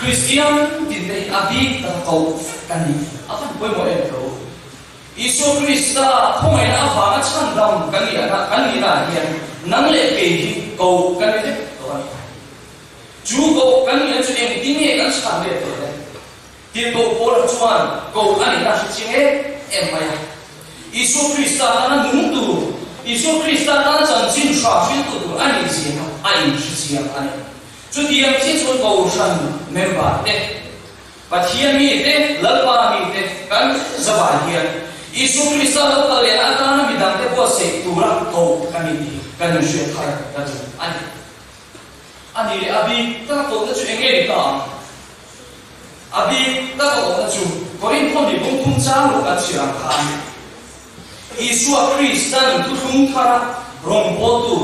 Kristian tinte hi a bik taka koh vek kan ni. A van pawimawh em tho. Isua Krista khawngaihna avanga chhandam kan nih kan nihna ah hian nang leh kei hi koh kan ni vek tawh a ni. Chu koh kan nihna chu engtin nge kan chhan let tawh le? Tirhkoh Paula chuan koh a nihna hre chiang em em mai a. Isua Krista tana nung tur, Isua Krista tana chanchin hra hriltu tur a nih zia kha a inhre chiang a ni. Chutiang chiah chuan Kohhran member te, Pathian mite, Lalpa mite kan zavai hian Isua Krista lo kal lehna atana midangte buatsaih tura koh kan ni tih kan inhriat thar ta chu a ni. A ni leh a bik taka kohna chu eng nge ni ta ang? A bik taka kohna chu Korinth khaw mipum thum chang rawh kan chhiar ang khan Isua Kristan thuthlung thara rawngbawltu,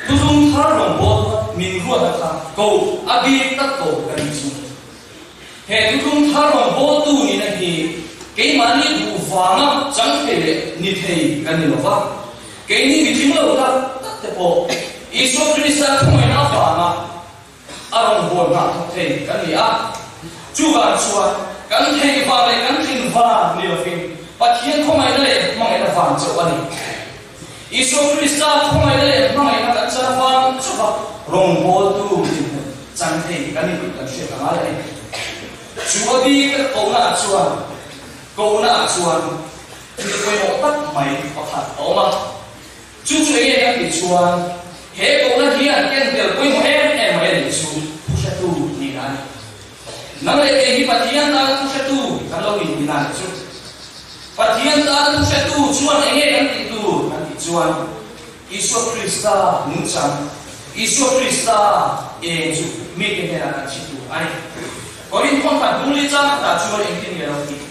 thuthlung thar rawngbawltu min ruat a kha ko a bik tak ko kan ni chu. He thuthlung thar rawngbawltu nihna hi keimahni duh vanga chang thei leh ni thei kan ni lo va. Keini mitling lo tak tak te pawh Isua Krista khawngaihna avanga a rawngbâwl nghah thawk thei kan ni a. Chuvang chuan kan theih vang leh kan tlin vang ni lovin Pathian khawngaihna leh hmangaihna vang chauh a ni. Isua Krista khawngaihna leh hmangaihna kan chan avang chauha rawngbâwltu dinhmun chan thei kan ni tih kan hriat a ngai a ni. Chu a bik kohnaah chuan kohnaah chuan Thil pawimawh tak mai pakhat a awm a, chu chu enge kan tih chuan he kohna hian ken tel pawimawh em em mai a nih chu thuhretu nihna a ni. Nang leh kei hi Pathian tana thuhretu kan lo nih nihna a nih chu. Pathian tana thuhretu chuan enge kan tih tur kan tih chuan Isua Krista nungchang, Isua Krista eng chu mite hnenah kan chhit tur a ni. Korinth khawnphat bungli chang khatah chuan engtin nge lo tih?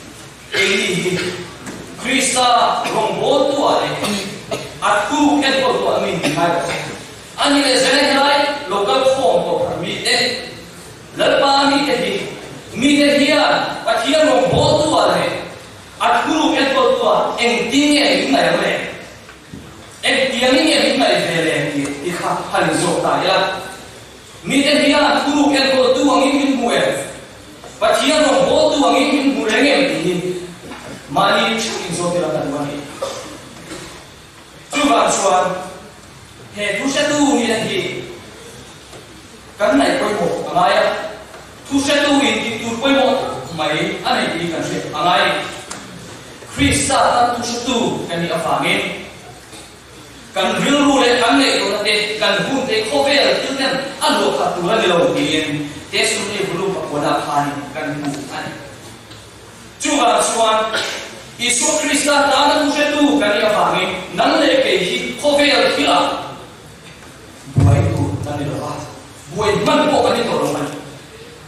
Keini hi Krista rawngbawltuah leh a thu enkawltuah min ti ngai lo. A ni leh zel helai local khawm kohhran mite, Lalpa mite hi mite hian Pathian rawngbawltuah leh a thuruk enkawltuah engtin nge min ngaih ang le? Engtiangin nge min ngaih ve le tih ti kha han inzawk ta ila. Mite hian thuruk enkawltu angin min hmu em? Pathian rawngbawltu angin min hmu reng em tih hi mahni theuh inzawt ila ka duh a ni. Chuvang chuan he thuhretu nihna hi kan ngaih pawimawh a ngai a, thuhretu in tih tur pawimawh tak mai a nei tih hi kan hriat a ngai a ni. Krista tan thuhretu kan nih avangin Kan rilru leh kan ngaihtuahna te, kan hun te khawvel thil ten a luah khat tur a ni lo tiin Testimony volume pakuana khanin kan hmu a ni. Chuvang chuan Isua Krista tana thuhretu kan nih avangin nang leh kei hi khawvel thilah buai tur kan ni lo va, buai hman pawh kan ni tawh lo a ni.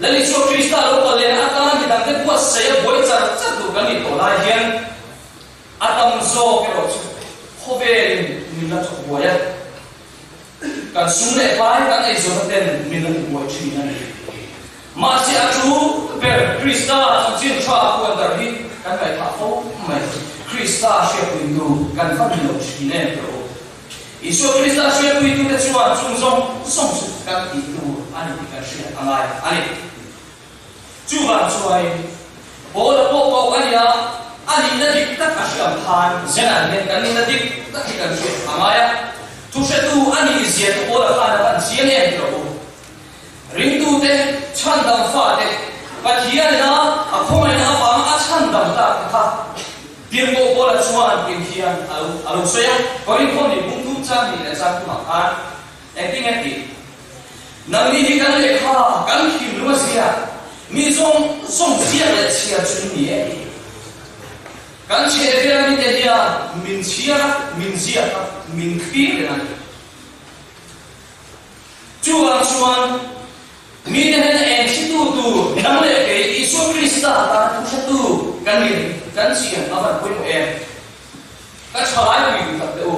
Lal Isua Krista lo kal lehna atana midangte buatsaih a buai char char tur kan nih tawh lai hian, A tam zawk erawh chu khawvelin min la chawk buai a, kan sum leh pai kan eizawnna ten min la tibuai thin a ni. Mahse a thu ber Krista chanchin tha puan darh hi kan ngaihthah fo mai. Krista hriatpuitu kan va ni lo thin em tawh u. Isua Krista hriatpuitute chuan chung zawng zawng chu kan tih tur a ni tih kan hriat a ngai a ni. Chuvang chuain Paula pawh ko a nia, a nihna dik tak a hriam khan Zenah hian kan nihna dik tak hi kan hriat a ngai a. Thuhretu a nih zia chu Paula khan a van chiang em tih rawh u. Ringtute chhandam fate Pathianina a khawngaihna avanga a chhandam tak te kha Tirhkoh Paula chuan tin hian a lo a lo sawi a, Korinth nih bungthum chang hnih leh chang thumah khan engtin nge tih? Nangni hi kan lehkha kan thim lung a zia, mi zawng zawng ziak leh chhiar chu in ni e tih. Kan chhehvel mite hian min chhiar a, min ziak a, min thlir reng a ni. Chuvang chuan mite hnena eng hretu tur nang leh kei Isua Krista tana thu hretu kan ni kan chian a van pawimawh em? Ka thalai pui duh tak teh u.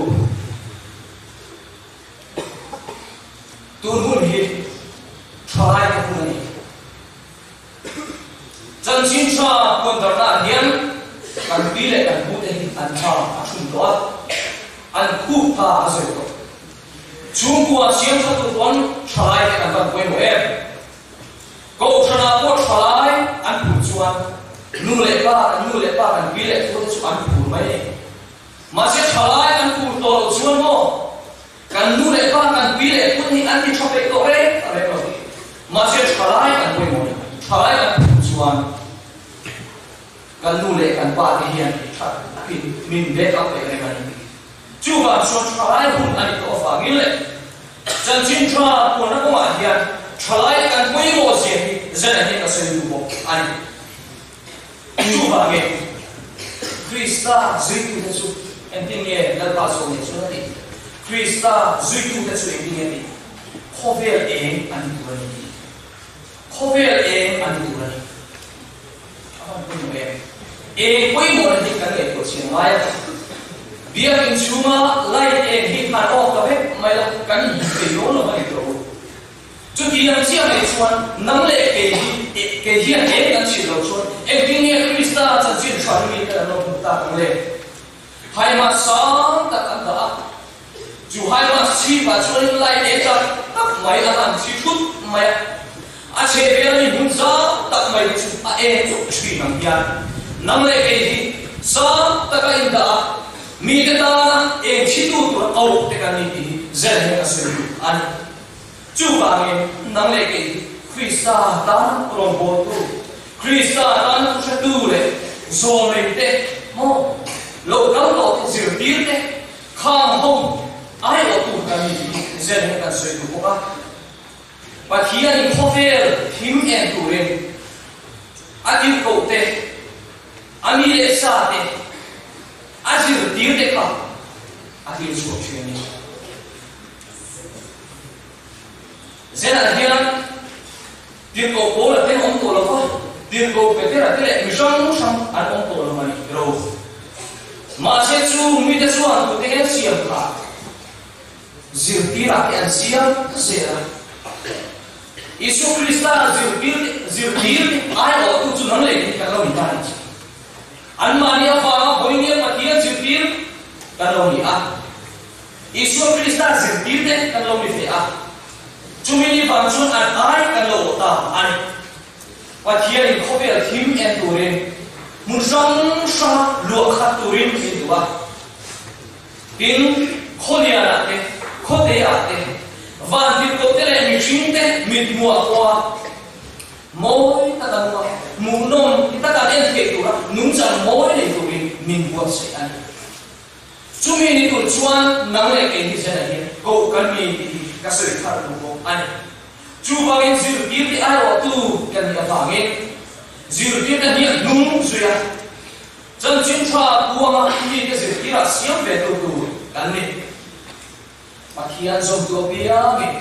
Tun hun hi thalai te hun a ni. Chanchin tha puandarna ah hian kan pi leh kan pu te hi an tha a thum tawh a, an khup tha a zawi tawh. Chhungkua siam tha tur pawn thalai te kan van pawimawh em? Kohhran ah pawh pa, kan nu leh pa, kan pi leh pu te chu an phur mai a ni. Mahse thalai an phur tawh loh chuan maw kan nu leh pa, kan pi leh pu te hi an ti tha peih tawh reng reng lo. Mahse thalai kan pawimawh ni. Thalai kan phur chuan kan nu leh kan pa te hian tha takin min back up peih reng a ni. Chuvang chuan thalai hun a ni tawh avangin leh chanchin tha puanna kawngah hian thalai kan pawimawh zia hi zan hian ka sawi duh bawk a ni. Chuvangin Krista zuitute chu engtin nge Lalpa zawh nei chuan a tih? Krista zuitute chu engtin nge a tih? Khawvel eng an ni tur a ni tih. Khawvel eng an ni tur a ni. A van pawimawh em? Eng pawimawhna hi kan ngaihtuah chian ngai a. Biakinn chhunga light eng hi han off ta vek mai la, kan inhmu thei dawn lo a ni tawh u. Chuti ang chiah mai chuan nang leh kei hi kei hian eng kan chhilh lo chuan engtin nge Krista chanchin tha hi mite an lo hmuh tak ang le? Haima sang tak an dah a, chu haima chhipah chuanin light eng tak tak mai an han thi thut mai a, a chhehvel ami hmun zau tak mai te chu a eng chuk thin ang hian nang leh kei hi sang taka indah a, mite tana eng thitu tur auh te kan ni tih hi zen hian a sawi duh a ni. Chuvangin, nang leh kei hi Krista tan rawngbawltu, Krista tan thuhretu leh zawlneite maw lo kal tawh te, zirtir te, khang ho aiawhtu kan ni tih hi zen hian kan sawi duh bawk a. Pathianin khawvel thim en turin a tirhkoh te, a mi leh sa te, a zirtir te kha a tir chhuak thin a ni. Zenah hian tirhkoh Paula te an awm tawh lo va, tirhkoh Petera te leh mi hrang hrang an awm tawh lo a ni ro. Mahse chu mite chuan tute nge siam kha zirtirah te an siam zel a. Isua Krista zirtir zirtir aiawhtu chu nang leh kei kan lo ni ta a ni. Anmahni avanga vawinia Pathian zirtir kan lo ni a. Isua Krista zirtirte kan lo ni ve a, chumi ni vang chuan an ai kan lo awh ta a ni. Pathianin khawvel thim en turin hmun hrang hranga luah khat turin min duh a. Tin, khawlianah te, khawteah te, vantirhkohte leh mihringte mithmuah pawha mawi taka nunga hmuhnawm taka en theih tura nungchang mawi nei turin min buatsaih a ni. Chumi ni tur chuan nang leh kei hi zena hian koh kan ni tih hi ka sawi thar duh bawk a ni. Chuvangin zirtirte aiawhtu ka nih avangin zirtirte hi a hnung zui a, chanchin tha kuanga mite zirtirah siam ve tu tur kan ni. Pathian zawmtu apiangin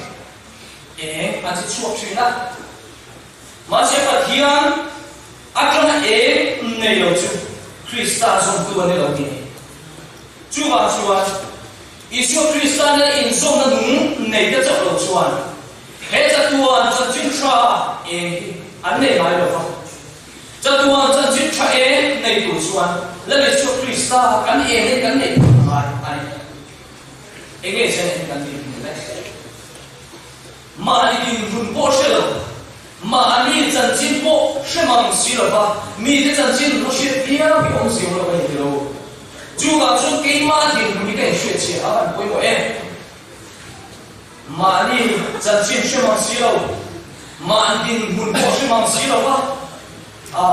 eng an che chhuak thin a, mahse Pathian atanga eng nei lo chu Krista zawmtu a ni lo tih a ni. Chuvang chuan Isua Krista nen inzawmna nung nei te chauh lo chuan he chatuan chanchin tha eng hi an nei ngai lo va. Chatuan chanchin tha eng nei tur chuan Lal Isua Krista kan eng in kan neih phah ngai a ni. Enge chen en kan tih hmel e? Mahni dinhmun pawh hre lo, mahni chanchin pawh hre mang si lova mite chanchin lo hriat viau hi awm zio lo a ni tilo. Chuvang chuan keimah dinhmun hi ka inhriat chhiah a van pawimawh em? Mahni chanchin hre mang si lo, mahni dinhmun pawh hre mang si lova a.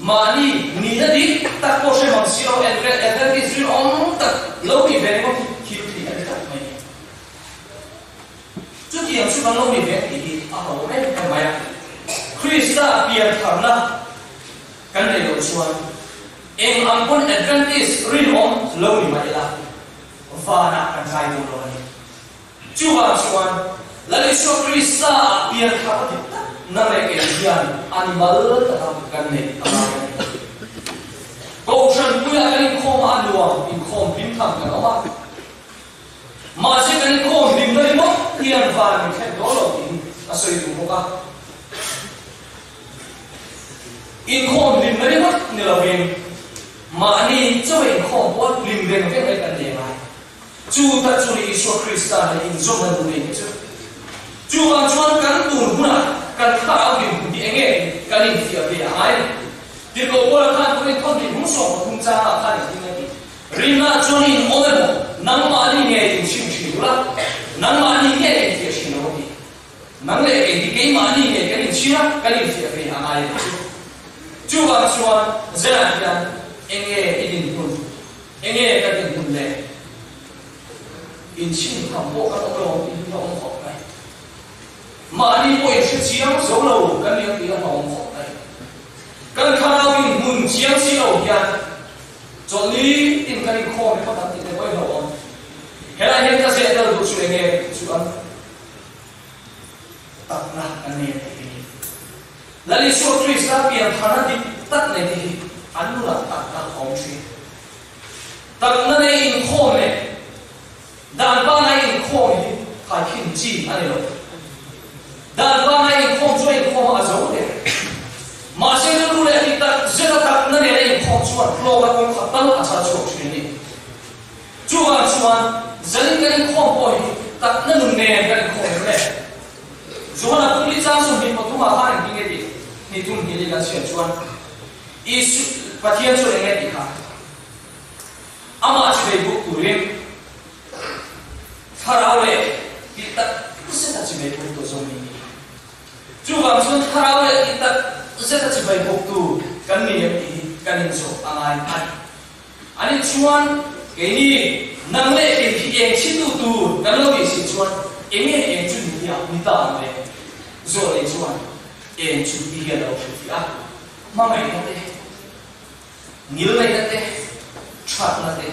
Mahni nihna dik tak pawh hre mang si lo, Adventist rinawm tak lo nih ve ringawt hi thil thih a ni tlat mai. Chutiang chu kan lo ni ve tih hi a ho em em mai a. Krista piantharna kan neih loh chuan eng ang pawn Adventist rinawm lo ni mah ila vanah kan kai dawn lo a ni. Chuvang chuan, Lal Isua Krista ah pianthar a dik tak na leh kei hian animal taka kan neih a ngai a ni. Kohhran puiah kan inkhawm a, a nuam inkhawm hlim tham kan awm a. Mahse kan inkhawm hlimna ringawt hian van min thlen dawn lo tiin a sawi duh bawk a. Inkhawm hlimna ringawt ni lovin mahni chaw inkhawm pawh hlim veng veng mai kan nei a ngai. Chu tak chu ni Isua Krista nen inzawmna duh nei te chu. Chuvang chuan kan tun hunah kan thlarau dinhmun hi enge kan infiah ve a ngai a ni. Tirhkoh Paula khan Korinth thawhnih hmung 13 changah khan engtin nge tih? Rinna chuan in awm emaw, nangmahni nge in chim thin ula, nangmahni nge in fiah thin lo a ti. Nang leh kei hi keimahni nge kan inchhir a, kan infiah ve a ngai ang chu. Chuvang chuan Zela hian enge i dinhmun, enge ka dinhmun le? Inchhin tham pawh kan awm lo ang tih hi ka awm khawp mai. Mahni pawh inhre chiang zo lo kan ni ang tih a hlauhawm khawp mai. Kan thlarau in hmun chiang si lo hian chawlhni tin kan inkhawm emaw kan tih te pawh i hlauhawm. Helai hian ka zeh tel duh chu enge tih chu an takna kan nei ang tih hi ni. Lal Isua Krista piantharna dik tak nei te hi an nunah takna a awm thin. Takna nei inkhawm leh Dan pangai inkhawm hi khaikhin chi a ni lo. Dan pangai inkhawm chu a inkhawm a, a zo der. Mahse rilru leh tih tak zet a takna nena inkhawm chuan hlawkna kawng khat tal a chhar chhuak thin a ni. Chuvang chuan zanin kan inkhawm pawh hi takna nun nen kan inkhawm em le? Johana pumli chang 23 ah khan engtin nge tih ni thum hnih leh kan chhiar chuan Isu Pathian chuan eng nge tih kha? Amah chi bei buk turin thlarau leh tih tak zeta chi bei buk tu zawng min ni. Chuvang chuan thlarau leh tih tak zeta chi bei buk tu kan ni em tih hi kan inzawh a ngai a ni. Ani chuan keini nang leh kei hi eng chi tu tur kan lo nih si chuan enge eng chu ni hi a ni ta ang le? Zawh leh chuan eng chu ti hian a lo hrilhfiah a, hmangaihna te, Ngilneihna te, thatna te,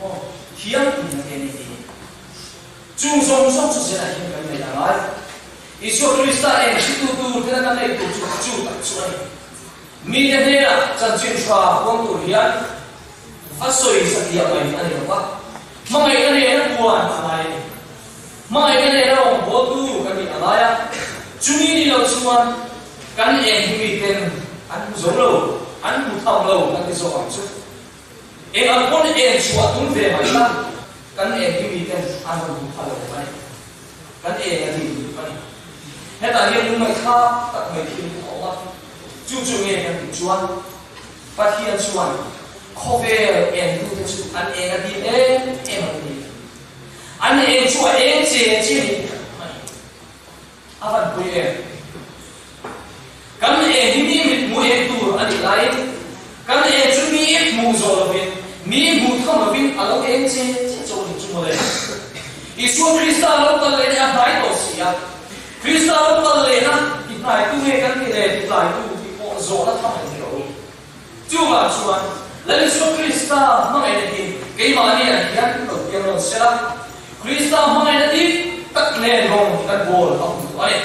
aw, thianghlimna te ni hi. Chung zawng zawng chu zenah hian kan neih a ngai. Isua Krista eng hritu tur tena kan neih tur chu chu tak chu a ni. Mite hnenah chanchin tha huam tur hian va sawi satliah mai a ni lo va, hmangaihna nena puan a ngai a ni. Hmangaihna nena rawngbawltu kan nih a ngai a, chumi ni lo chuan kan eng hi miten an hmu zo lo, an hmu tham lo kan ti zawk ang chu. Eng ang pawn eng chhuah tum ve mai la, kan eng hi miten an rawn hmu pha lo a ni. Kan eng a din duh a ni. Hetah hian lungngaihthlak tak mai thil a awm a, chu chu nge kan tih chuan Pathian chuan khawvel engtute chu an eng a din em em ang ni. An eng chu a eng che che ni mai. A van pui em? Kan eng hi mi mit hmu eng tur a nih laiin kan eng chu mi hmuh zawh lovin, mi hmuh tham lovin a lo eng che che chauh a nih chu mawle. Isua Krista lo kal lehna a hnai tawh si a, Krista lo kal lehna ti hnaitu nge kan ti le ti tlaitu tih pawh zawhna tham a ni lo. Chuvang chuan, Lal Isua Krista hmangaihna hi keimahni ah hian lo piang rawn se la, Krista hmangaihna dik tak nen rawng kan bawl a hmu a ni.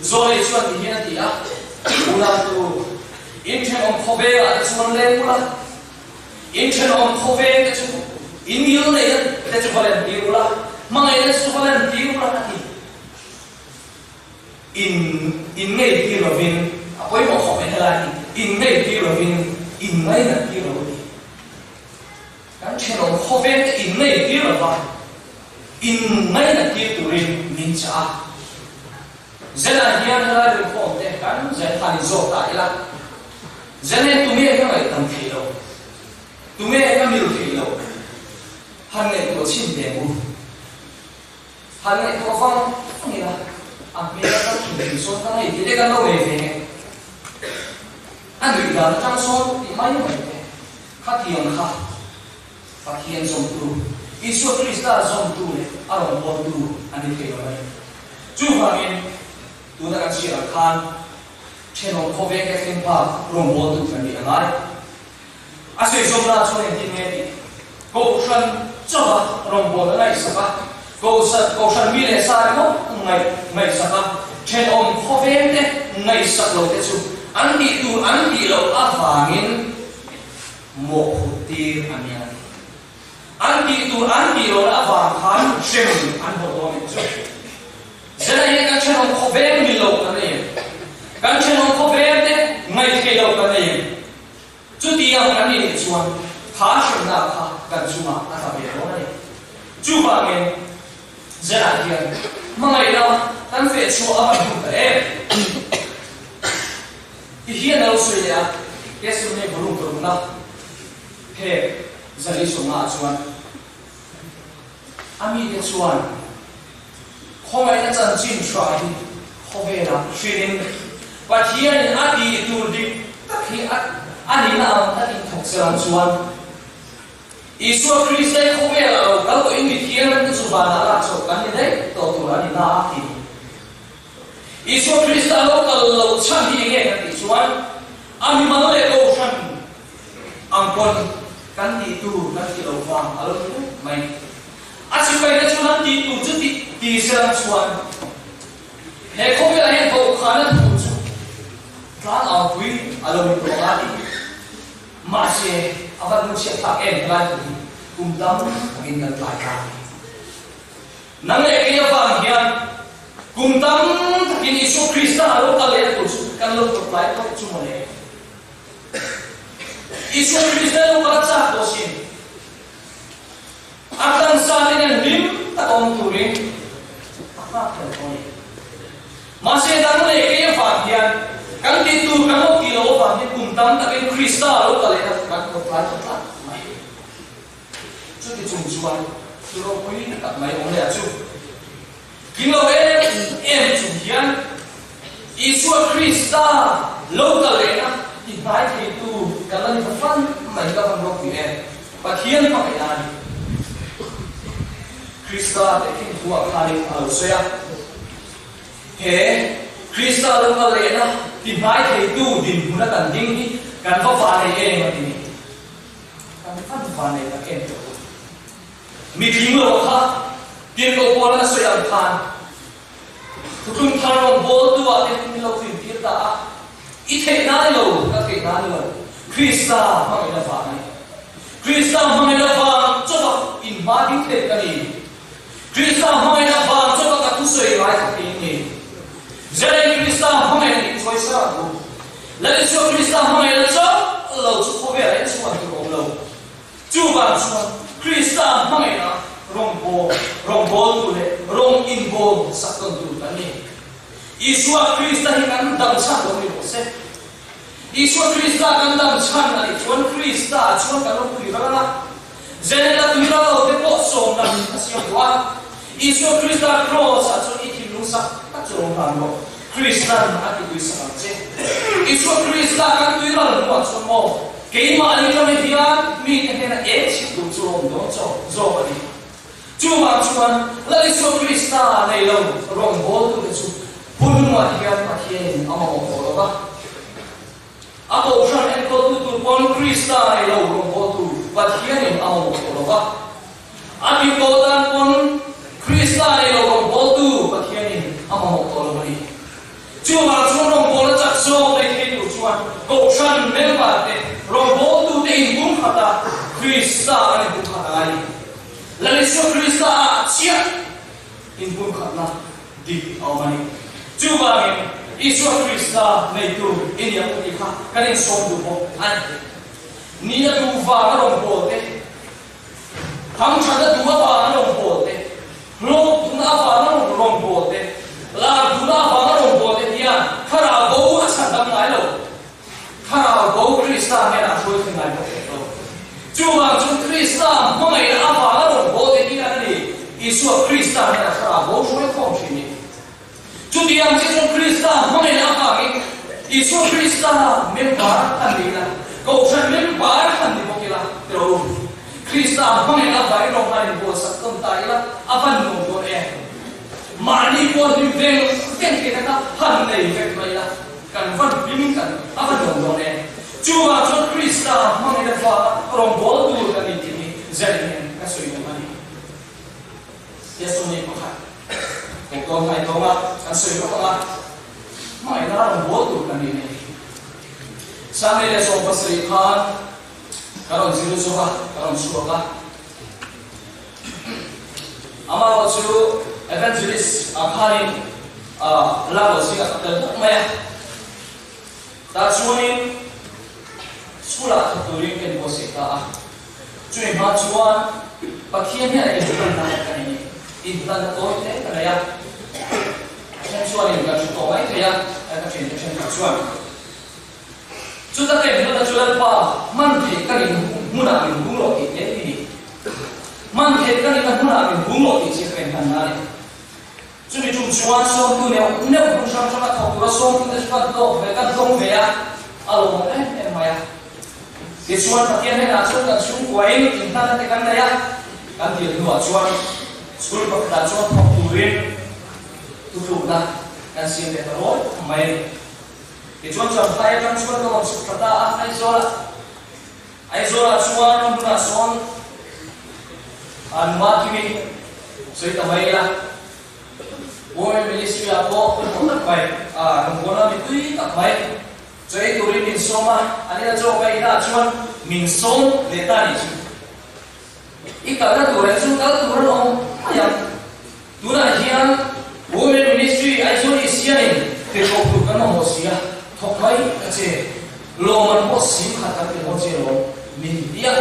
Zawlei chuan ti hian a ti a, Unautu, in thenawm khawvelah te chuan leng ula, in thenawm khawveng te chu in ngilneihna te chu va len tir ula, hmangaihna te chu va len tir ula a ti. In in ngei tir lovin, a pawimawh khawp mai helai hi, in ngei tir lovin in ngainat tir lo a ni. Kan thenawm khawvel te in ngei tir lova, in ngainat tir turin min chah a. Zenah hian helai rinkhawm te kan zen han in zawk ta ila, Zen hian tunge ka ngaihtam theih lo, tunge ka mil theih lo, han ngaihtuah chhin ve ang u. Han ngaihtuah vang vang ila, a hmel atang thin thin sawn ka ngei tih te kan lo nei ve nge. A nuih dan atang sawn tih mai mai te, khatiang kha Pathian zawmtu, Isua Krista zawmtu leh a rawngbawltu a ni thei lo a ni. Chuvangin, tuna kan chhiar ang khan thenawm khawveng te thleng phak rawngbawltu kan nih a ngai. A sawi zawmna chuan engtin nge tih? Kohhran chauha rawngbâwl a ngaihsak a, kohhran mi leh sa ringawt ngaih ngaihsak a, thenawm khawvêngte ngaihsak lote chu an tih tur an tih loh avângin mawhphurh tîr a ni a ti. An tih tur an tih lohna avâng khân hrem an hlawh dawn em chu? Zela hian kan thenawm khawvêng mi lo kan nei em? Kan thenawm khawvêngte ngaihthei lo kan nei em? Chutiang kan nih leh chuan kha hremna kha kan chungah a tla ve dawn a ni. Chuvangin Zela hian hmangaihna kan feh chhuah a van hmu ta em? Ti hian a lo sawi leh a, Testimony volume parukna phek 450 ah chuan a mite chuan khawngaihna chanchin tha hi khawvelah hrilhin Pathianin a tih tur dik tak hi a nihna ang takin thawk se lang chuan Isua Krista hi khawvelah lo kal tawhin mi thianghlimte chu vanah lak chhoh kan ni daih tawh tur a ni na a ti. Isua Krista lo kal lo chhan hi enge kan tih chuan a mimal leh kohhran ang pawn kan tih tur kan ti lo vang a lo ti vek mai. A sipaite chuan an tih tur chu tih ti selang chuan he khawvelah hian kohhran a thu chu tlangau-pui a lo ni tawh a ti. Mahse, a va lungchhiat thlak em helai thu hi kum tam takin kan tlai ta a ni. Nang leh kei avang hian kum tam takin Isua Krista a lo kal leh a tur chu kan lo tawp lai tawp chu maw le. Isua Krista lo kal a chak tawh sin. A tlansa te nen hlim tak awm turin a nghak tel tawh a ni. Mahse dang leh kei avang hian kan tih tur kan lo tih loh avang hian kum tam takin Krista a lo kal leh a kan tawp lai tawh tlat mai. Chuti chung chuan thu ropui tak mai awm leh a chu. Kim lo em em chung hian Isua Krista lo kal lehna ti hnai theitu kan la ni ta fan mai ka van ropui em. Pathian hmangaihna a ni. Krista tehkhin thuah khanin a lo sawi a. He Krista lo kal lehna ti hnai theitu dinhmuna kan ding hi kan va va nei em a ti ni. Kan van va nei tak em tawh u. Mi tling lo kha tirhkoh pawl an sawi ang khan thuthlung thar rawn bawl tu ah te min lo tling tir ta a, i theih na ni lo, ka theih na ni lo, Krista hmangaihna vang a ni. Krista hmangaihna vang chawpa in hma ding thei ka ni. Krista hmangaihna vang chawpa ka thusawi ngai kha thei ni. Zalen Krista hmangaihna in chawi sa ang u. Lal Isua Krista hmangaihna chauh lo chu khawvelah hian chhuan tur a awm lo. Chuvang chuan Krista hmangaihna rawngbâwl, rawngbâwltu leh rawng inbâwl sak tawn tur kan ni. Isua Krista hi kan dam chhan lo ni rawh se. Isua Krista kan dam chhan a nih chuan Krista chuan kan lo tui ral ang a. Zeneta tui ral lo te pawh sawmna a siam duh a. Isua Krista kraws-ah chuan i thinlung sak tak chu lo hlan rawh. Kristan a ti tui sak ang che. Isua Krista kan tui ral hnuah chuan maw, keimahni ṭame hian mite hnena eng chhit tur chu a awm dawn chaw zawk a ni. Chuvang chuan Lal Isua Krista nei lo rawngbawltute chu hun hnuah hian Pathianin a mamawh tawh lo va. A kohhran enkawltu tur pawn Krista nei lo rawngbawltu Pathianin a mamawh tawh lo va. A ti tawh dan pawn Krista nei lo rawngbawltu Pathianin a mamawh tawh lo a ni. Chuvang chuan rawngbawlna chak zawk nei thei tur chuan kohhran member te rawngbawltute inpumkhat a, Krista an inpumkhat a ngai a ni. Lal Isua Krista ah chiah inpumkhatna dik a awm a ni. Chuvangin Isua Krista neitu i ni ang u tih kha kan insawm duh bawk a ni. Ni a duh vang a rawngbawlte Thangthatna duh avanga rawngbawlte, hlawk duhna avanga rawngbawlte, lar duhna avanga rawngbawlte hian thlarau bo a chhan dam ngai lo. Thlarau bo Krista hnenah hruai thei ngai bawk hek lo. Chuvang chu Krista hmangaihna avanga rawngbawlte hian a ni Isua Krista hnenah thlarau bo hruai khawm thin ni. Chutiang chi chuan Krista hmangaihna avangin Isua Krista member han ni ila, Kohhran member han ni bawk ila, tilo u. Krista hmangaihna avangin rawng han inbuatsak tawn ta ila, a van nuam dawn em? Mahni pawh hlim veng veng theihna kha han nei vek mai ila, kan van hlim kan a va nuam dawn em? Chuvang chuan Krista hmangaihna avanga rawngbâwl tur kan ni tih hi zan hian ka sawi duh a ni. Testimony pakhat kan tawn hnai tawng a, kan sawi lawk ang a, hmangaihna rawn bawl tur kan ni nei. Sunday leh 17 khan ka rawn zir zawk a, ka rawn chhuak a. Amaherawh chu evangelist ah khanin lak loh zingah ka tel bawk mai a. Tah chuanin school ah thawk turin ka inbuatsaih ta a. Chumi hma chuan Pathian hian a inhlanna ka nei ni. Inhlanna tawi hle ka nei a. A then chuanin kan hre tawh mai thei a, ka thiante thenkhat chuan. Chuta ka inhlat a chu Lalpa hman theih ka nih hmunah min hung rawh tih te hi ni. Hman theih ka nihna hmunah min hung rawh tih chiah ka inhlan na a ni. Chumi tum chuan sawmtu neuh neuh hmun hrang hranga thawk tura sawmtute chu kan tawk ve, kan tlawm ve a, a lawmawm em em mai a. Tichuan Pathian hnenah chuan kan chhungkuain inhlanna te kan nei a, kan dil hnuah chuan school pakhatah chuan thawk turin thutlukna kan siam leh ta rawn mai a ni. Tichuan Champhai atang chuan ka rawn chhuk thla ta a, Aizawlah Aizawlah chuan hmunah sawn an Makimi sawi ta mai ila, Women Ministry-ah pawh pawimawh tak mai, rawngbawlna mipui tak mai chaw ei turin min sawm a, an ina chaw ka inah chuan min sawm leh ta a nih chu. I kalna tur ang chu kal tur an awm mai ang. Tunah hian Women Ministry Aizawl East hianin tirhkoh tur kan mamawh si a, thawk mai ka che. Lawm an pawh sim khat kan ti hawn che lawm min ti a.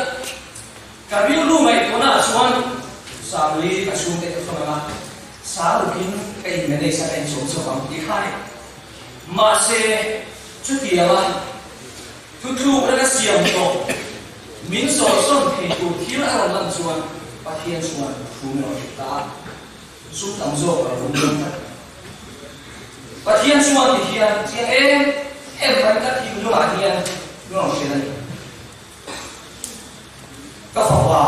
Ka rilru ngaihtuahnaah chuan Sangli ka chhungte ka thawn ang a, Sarukin ka in manage a ka inchawm chawp ang tih kha a ni. Mahse, chutianga Thutlukna ka siam tawh. Min sawhsawn thei tur thil a rawn lan chuan Pathian chuan thu min rawn hrilh ta a, sum tam zawk a rawn dawn tlat. Pathian chuan ti hian chiang em em mai ka thinlungah hian min rawn hrilh a ni. Ka fapa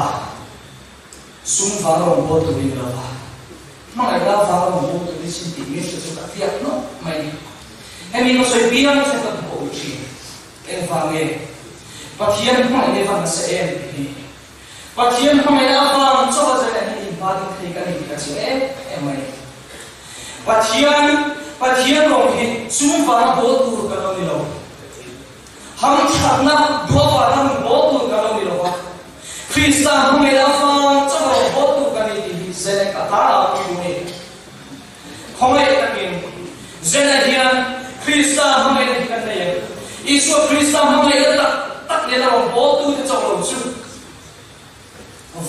sum vang rawn bawl tur in lo va, hmangaihna vang rawn bawl tur in sin tih min hre chu ka fiak nawk mai a ni. Hemi ka sawi piang chu ka hmu awi thin. Engvang nge Pathian hmangaihna i van nasa em tih hi. Pathian hmangaihna avang chauha zai hi inhma ding thei ka ni tih ka chiang em em mai. Pathian Pathian rawng hi sum vanga bawl tur kan lo ni lo. Hamthatna duh avanga rawn bawl tur kan lo ni lo va. Krista hmangaihna avang chauha rawn bawl tur kan ni tih hi Zenek a tar a pui duh a ni. Khawngaih takin Zena hian Krista hmangaihna hi kan nei em? Isua Krista hmangaihna tak tak nena rawn bawltute chauh lo chu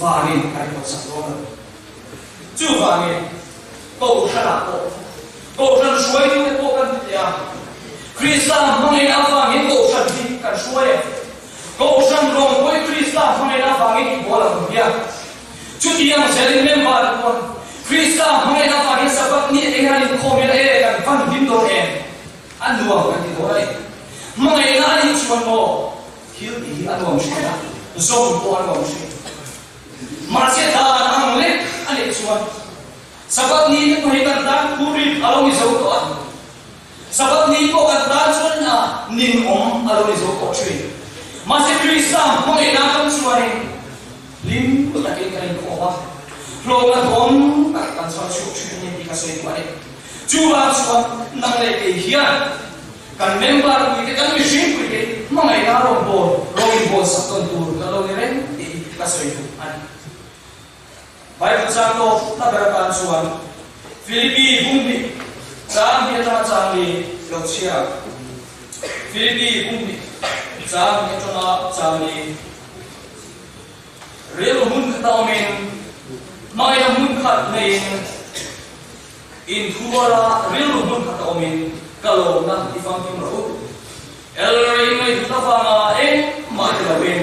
vanin a ri hawtsak dawn lo. Chuvangin Kohhranah pawh Kohhran hruaitute pawh kan ti teh a, Krista hmangaihna avangin Kohhran hi kan hruai a, Kohhran rawngbawih Krista hmangaihna avangin i bawl ang hian Chutiang zelin member te pawn Krista hmangaihna avangin Sabbath ni eng an inkhawm hian e kan van hlim dawn em? A nuam kan ti dawn a ni. Hmangaihna a nih chuan maw thil tih hi a nuam thin a, zawm pawh a nuam thin. Mahse dan ang lek a nih chuan Sabbath ni te pawh hi kan tan phurrit a lo ni zo tawh a. Sabbath ni pawh kan tan chuan a ninawm a lo ni zo tawh thin. Mahse Krista hmangaihna kan chuanin hlim takin kan inkhawm a, hlawkna thawm tak kan chhar chhuak thin a ni tih ka sawi duh a ni. Chuvang chuan nang leh kei hian kan member puite, kan mihring puite hmangaihna rawn bawl, rawn inbawl sak tawn tur kan lo ni reng tih hi ka sawi duh a ni. Bible chang tawp na ber atan chuan Philippi bunghnih chang hi atanga chang li lo chhiar ang. Philippi bunghnih chang hi atanga chang li rilru hmun khata awmin hmangaihna hmun khat neiin inthuara rilru hmun khata awmin ka lawmna i famkim rawh u. Elrei ngaihthut avanga engmah ti loin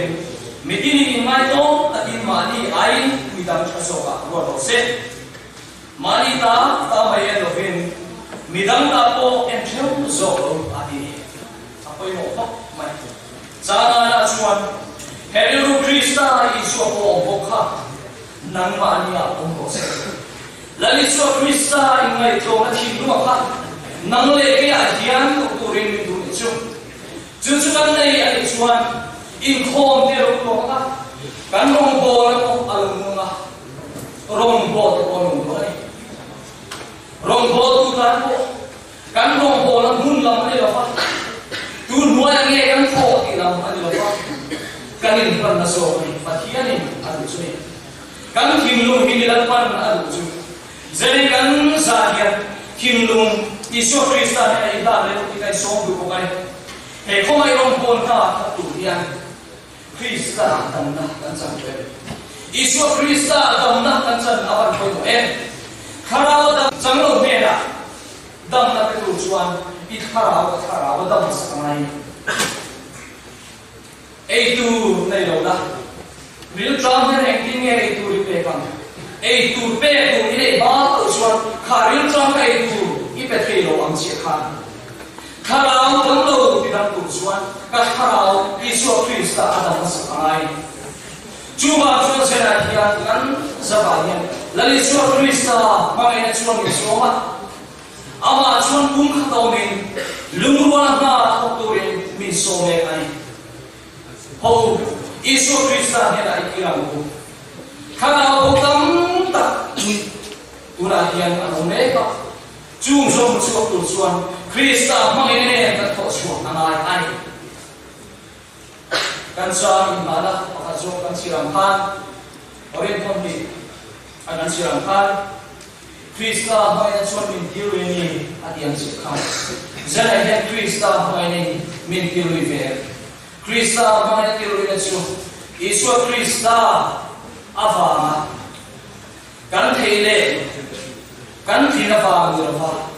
mitinin inngaitawm takin mahni aiin midang tha zawkah ruat rawh se. Mahni ta ta mai en lovin midang ta pawh en theuh zawk lo a ti ni. A pawimawh khawp mai. Changana chuan he rilru Krista Isua pawh awm bawk kha nangmahnia awm rawh se. Lal Isua Krista inngaihtlawmna thinlunga kha nang leh keiah hian duh turin min duh ni chu. Chu chu kan nei a nih chuan inkhawm te ro luang a, kan rawngbawlna pawh a lo nung a, rawngbawlte pawh a nung dawn a ni. Rawngbawltu tan pawh kan rawngbawlna hmun lam a ni lo va, tu hnuaiah nge kan thawh tih lam a ni lo va, kan inhmanna zawk a ni, Pathianin a duh chu ni. Kan thinlung hi ni Lalpan a duh chu. Zeni kan zah hian thinlung Isua Krista hnena i hlan leh i kaihsawm duh bawk a ni. He khawngaih rawng pawn hna thawk tur hian Krista damna kan chan tawh em? Isua Krista damna kan chan a van pawimawh em? Thlarau dam chang lo hnenah damna pe tur chuan i thlarau ka thlarau a dam sak a ngai a ni. Ei tur nei lo la, rilṭam hian engtin nge ei tur i pek ang? Ei tur pek tur i neih hma loh chuan kha rilṭam kha ei tur i pe thei lo ang chiah khan. Thlarau dam lo ti dam tur chuan ka thlarau Isua Krista a dam hmasak a ngai. Chuvang chuan zenah hian kan zavah hian Lal Isua Krista hmangaihna chuan min sawm a. Amah chuan kum khat awmin lungruala hna thawk turin min sawm mek a ni. Ho, Isua Krista hnenah i kir ang u. Thlarau bo tam tak tunah hian an awm mek a, chung zawng chhuak tur chuan Krista hmangin nen kan thawh chhuak a ngai a ni. Kan chang inhmahna pakhat zawk kan chhiar ang khan, Orient hi a kan chhiar ang khan, Krista hmangaihna chuan min tirui a ni a ti ang chiah khan. Zanah hian Krista hmangaihna in min tirui ve em? Krista hmangaihna tiruina chu Isua Krista avanga kan theih leh kan thin avang ni lova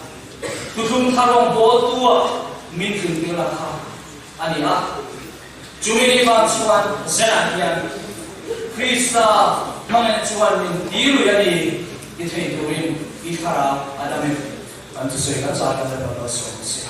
thuthlung thar rawngbawltua min tlintirna kha a ni a. Chumi ni vang chuan Zenah hian Krista hmangaihna chuan min tirui a ni ti thei turin i thlarau a dam em? Kan thusawi kan zai kan la lo lo sawi se.